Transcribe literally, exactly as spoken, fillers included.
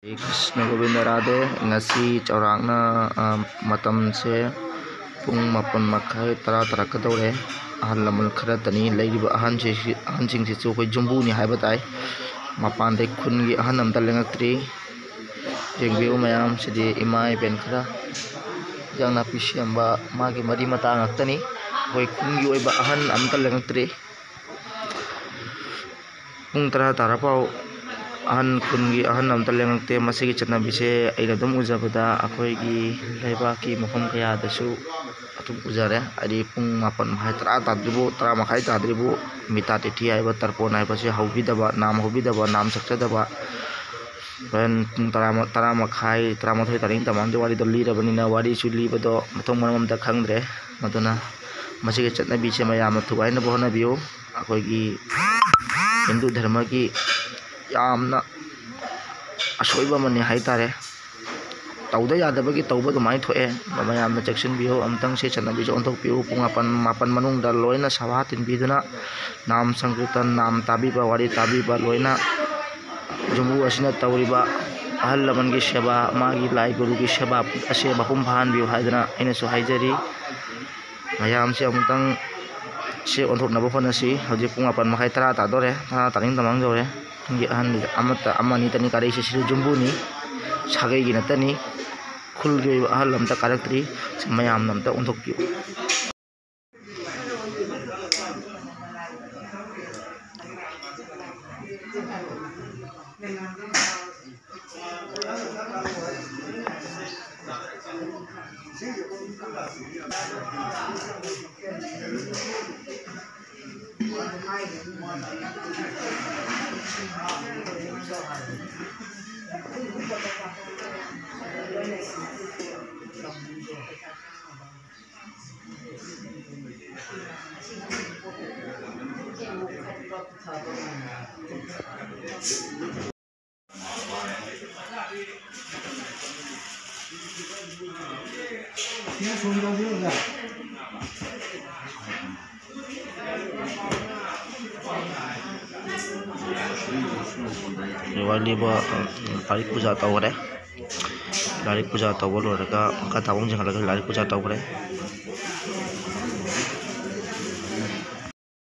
ꯀ꯭ꯔꯤꯁꯅ ꯒꯣꯕꯤꯟꯗ ꯔꯥꯙꯦ꯫ ꯉꯁꯤ ꯆꯥꯎꯔꯥꯛꯅ, ꯑ, ꯃꯇꯝꯁꯦ ꯄꯨꯡ ꯃꯥꯄꯟ ꯃꯈꯥꯏ, ꯇꯔꯥ ꯇꯥꯔꯛꯀꯗꯧꯔꯦ꯫ ꯑꯍꯜ ꯂꯃꯟ ꯈꯔꯇꯅꯤ, ꯂꯩꯔꯤꯕ ꯑꯍꯟꯁꯤ-, ꯑꯍꯟꯁꯤꯡꯁꯤꯁꯨ ꯑꯩꯈꯣꯏ ꯌꯨꯝꯕꯨꯅꯤ ꯍꯥꯏꯕ ꯇꯥꯏ꯫ ꯃꯄꯥꯟꯗꯩ ꯈꯨꯟꯒꯤ ꯑꯍꯟ ꯑꯝꯇ ꯂꯦꯡꯉꯛꯇ꯭ꯔꯤ꯫ ꯌꯦꯡꯕꯤꯌꯨ ꯃꯌꯥꯝ, ꯁꯤꯗꯤ ꯏꯃꯥ ꯏꯕꯦꯟ ꯈꯔ, ꯏꯟꯖꯥꯡ ꯅꯥꯄꯤ ꯁꯦꯝꯕ, ꯃꯥꯒꯤ ꯃꯔꯤ ꯃꯇꯥ ꯉꯥꯛꯇꯅꯤ꯫ ꯑꯩꯈꯣꯏ ꯈꯨꯟꯒꯤ ꯑꯣꯏꯕ ꯑꯍꯟ ꯑꯝꯇ ꯂꯦꯡꯉꯛꯇ꯭ꯔꯤ꯫ ꯄꯨꯡ ꯇꯔꯥ ꯇꯥꯔꯐꯥꯎ ꯑꯍꯟ, ꯈꯨꯟꯒꯤ ꯑꯍꯟ ꯑꯝꯇ ꯂꯦꯡꯉꯛꯇꯦ꯫ ꯃꯁꯤꯒꯤ ꯆꯠꯅꯕꯤꯁꯦ ꯑꯩꯅ ꯑꯗꯨꯝ ꯎꯖꯕꯗ ꯑꯩꯈꯣꯏꯒꯤ ꯂꯩꯕꯥꯛꯀꯤ ꯃꯐꯝ ꯀꯌꯥꯗꯁꯨ ꯑꯗꯨꯝ ꯎꯖꯔꯦ꯫ ꯍꯥꯏꯗꯤ ꯄꯨꯡ ꯃꯥꯄꯟ ꯃꯈꯥꯏ, ꯇꯔꯥ ꯇꯥꯗ꯭ꯔꯤꯕꯨ, ꯇꯔꯥ ꯃꯈꯥꯏ ꯇꯥꯗ꯭ꯔꯤꯕꯨ ꯃꯤꯇꯥ ꯇꯤꯊꯤ ꯍꯥꯏꯕ ꯇꯔꯄꯣꯟ ꯍꯥꯏꯕꯁꯦ ꯍꯧꯕꯤꯗꯕ, ꯅꯥꯝ ꯍꯧꯕꯤꯗꯕ, ꯅꯥꯝ ꯁꯛꯆꯗꯕ꯫ ꯍꯣꯔꯦꯟ ꯄꯨꯡ ꯇꯔꯥ, ꯇꯔꯥ ꯃꯈꯥꯏ, ꯇꯔꯥꯃꯥꯊꯣꯏ ꯇꯥꯅꯤꯡ ꯇꯃꯥꯡꯗ ꯋꯥꯔꯤꯗꯣ ꯂꯤꯔꯕꯅꯤꯅ ꯋꯥꯔꯤꯁꯨ ꯂꯤꯕꯗꯣ ꯃꯊꯣꯡ ꯃꯔꯝ ꯑꯝꯇ ꯈꯪꯗ꯭ꯔꯦ꯫ ꯃꯗꯨꯅ ꯃꯁꯤꯒꯤ ꯆꯠꯅꯕꯤꯁꯦ ꯃꯌꯥꯝꯅ ꯊꯨꯒꯥꯏꯅꯕ ꯍꯣꯠꯅꯕꯤꯌꯨ꯫ ꯑꯩꯈꯣꯏꯒꯤ ꯍꯤꯟꯗꯨ ꯙꯔꯃꯒꯤ ꯌꯥꯝꯅ ꯑꯁꯣꯏꯕ ꯑꯃꯅꯤ ꯍꯥꯏꯇꯥꯔꯦ꯫ ꯇꯧꯗ ꯌꯥꯗꯕꯒꯤ ꯇꯧꯕ ꯑꯗꯨꯃꯥꯏꯅ ꯊꯣꯛꯑꯦ꯫ ꯃꯌꯥꯝꯅ ꯆꯦꯛꯁꯤꯟꯕꯤꯌꯨ, ꯑꯃꯨꯛꯇꯪ ꯁꯤ ꯆꯠꯅꯕꯤꯁꯦ ꯑꯣꯟꯊꯣꯛꯄꯤꯌꯨ꯫ ꯄꯨꯡ ꯃꯥꯄꯟ, ꯃꯥꯄꯟ ꯃꯅꯨꯡꯗ ꯂꯣꯏꯅ ꯁꯚꯥ ꯇꯤꯟꯕꯤꯗꯨꯅ ꯅꯥꯝ ꯁꯪꯀꯤꯔꯇꯟ, ꯅꯥꯝ ꯇꯥꯕꯤꯕ, ꯋꯥꯔꯤ ꯇꯥꯕꯤꯕ ꯂꯣꯏꯅ ꯌꯨꯝꯕꯨ ꯑꯁꯤꯅ ꯇꯧꯔꯤꯕ ꯑꯍꯜ ꯂꯃꯟꯒꯤ ꯁꯦꯕꯥ, ꯃꯥꯒꯤ ꯂꯥꯏ ꯒꯨꯔꯨꯒꯤ ꯁꯦꯕꯥ ꯑꯁꯦ ꯃꯄꯨꯡ ꯐꯥꯍꯟꯕꯤꯌꯨ ꯍꯥꯏꯗꯅ ꯑꯩꯅꯁꯨ ꯍꯥꯏꯖꯔꯤ꯫ ꯃꯌꯥꯝꯁꯦ ꯑꯃꯨꯛꯇꯪ ꯁꯤ ꯑꯣꯟꯊꯣꯛꯅꯕ ꯍꯣꯠꯅꯁꯤ꯫ ꯍꯧꯖꯤꯛ ꯄꯨꯡ ꯃꯥꯄꯟ ꯃꯈꯥꯏ, ꯇꯔꯥ ꯇꯥꯗꯣꯔꯦ, ꯇꯔꯥ ꯇꯥꯅꯤꯡ ꯇꯃꯥꯡ ꯌꯧꯔꯦ꯫ ꯈꯨꯟꯒꯤ ꯑꯍꯟ ꯑꯃꯠꯇ, ꯑꯃ ꯑꯅꯤꯇꯅꯤ ꯀꯥꯔꯛꯏꯁꯦ, ꯁꯤꯁꯨ ꯌꯨꯝꯕꯨꯅꯤ, ꯁꯥꯒꯩꯒꯤ ꯅꯠꯇꯅꯤ꯫ ꯈꯨꯜꯒꯤ ꯑꯣꯏꯕ ꯑꯍꯜ ꯑꯝꯇ ꯀꯥꯔꯛꯇ꯭ꯔꯤ꯫ ꯁꯤ ꯃꯌꯥꯝꯅ ꯑꯝꯇ ꯑꯣꯟꯊꯣꯛꯄꯤꯌꯨ꯫ ꯋꯥꯔꯤ ꯂꯤꯕ, ꯂꯥꯏꯔꯤꯛ ꯄꯨꯖꯥ ꯇꯧꯈꯔꯦ꯫ ꯂꯥꯏꯔꯤꯛ ꯄꯨꯖꯥ ꯇꯧꯕ ꯂꯣꯏꯔꯒ ꯃꯈꯥ ꯇꯥꯕ ꯑꯃꯨꯛ ꯌꯦꯡꯍꯜꯂꯒ ꯂꯥꯏꯔꯤꯛ ꯄꯨꯖꯥ ꯇꯧꯈ꯭ꯔꯦ꯫